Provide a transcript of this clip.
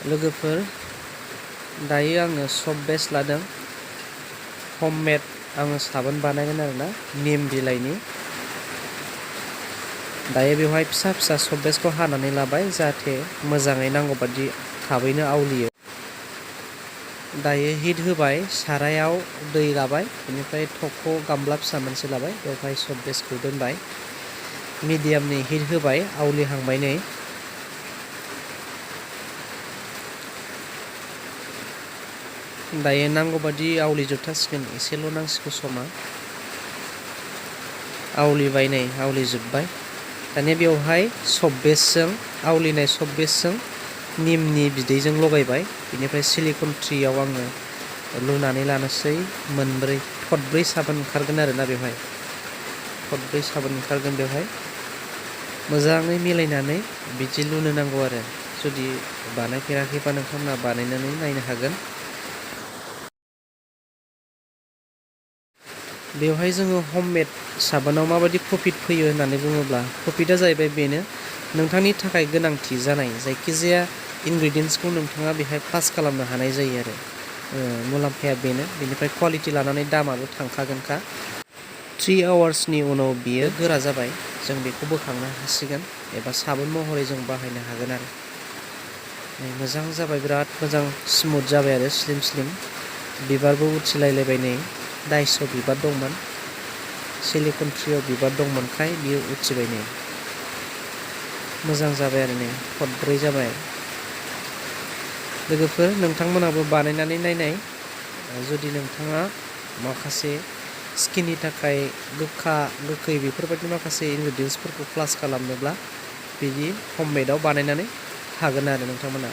लोगोफोर दायो आङो सप बेस लादों हममेड आङो साबोन बानायगोन आरोना निम बिलाइनि। दायो बेवहाय फिसा फिसा सप बेसखौ हानानै लाबाय जाहाथे मोजाङै नांगौ बादि थाबैनो आवलियो। दायो हिट होबाय, सारायाव दै लाबाय, बेनिफ्राय थख' गामला फिसा मोनसे लाबाय, बेवहाय सप बेसखौ दोनबाय, मिडियामनि हिट होबाय, आवलिहांबाय नै। दायो नांगौ बादि आवलिजोबथासिगोन, एसेल' नांसिगौ समा। आवलिबाय नै, आवलिजोब्बाय। दानिया बेवहाय सप बेसजों आवलिनाय सप बेसजों निमनि बिदैजों लगायबाय, बेनिफ्राय सिलिकन ट्रियाव आङो लुनानै लानोसै मोनब्रै, थदब्रै साबोन ओंखारगोन आरोना बेवहाय। थदब्रै साबोन ओंखारगोन बेवहाय। मोजाङै मिलायनानै बिदि लुनो नांगौ आरो। जुदि बानायफेराखैबा नोंथांमोना बानायनानै नायनो हागोन। बेवहाय जोङो हममेड साबोनाव माबायदि प्रफिट फैयो होननानै बुङोब्ला, प्रफिटआ जाहैबाय बेनो नोंथांनि थाखाय गोनांथि जानाय जायखिजाया इनग्रेडियेन्ट्सखौ नोंथाङा बेहाय प्लास खालामनो हानाय जायो आरो। मुलाम्फाया बेनो, बेनिफ्राय कुवालिटि लानानै दामाबो थांखागोनखा। 3 आवार्सनि उनाव बियो गोरा जाबाय, जों बेखौ बोखांनो हासिगोन एबा साबोन महरै जों बाहायनो हागोन आरो। मोजां जाबाय, बिराद मोजां स्मुथ जाबाय आरो स्लिम स्लिम। बिबारबो उथिलायलायबाय नै, दाइसआव बिबार दंमोन, सिलिकन ट्रियाव बिबार दंमोनखाय बियो उथिबाय नै। मोजां जाबाय आरो नै, थदब्रै जाबाय। लोगोफोर नोंथांमोनाबो बानायनानै नायनाय। जुदि नोंथाङा माखासे स्किननि थाखाय गोखा गोखै बेफोरबायदि माखासे इनग्रेडियेन्ट्सफोरखौ प्लास खालामनोब्ला बिदि हममेडआव बानायनानै हागोन आरो नोंथांमोना।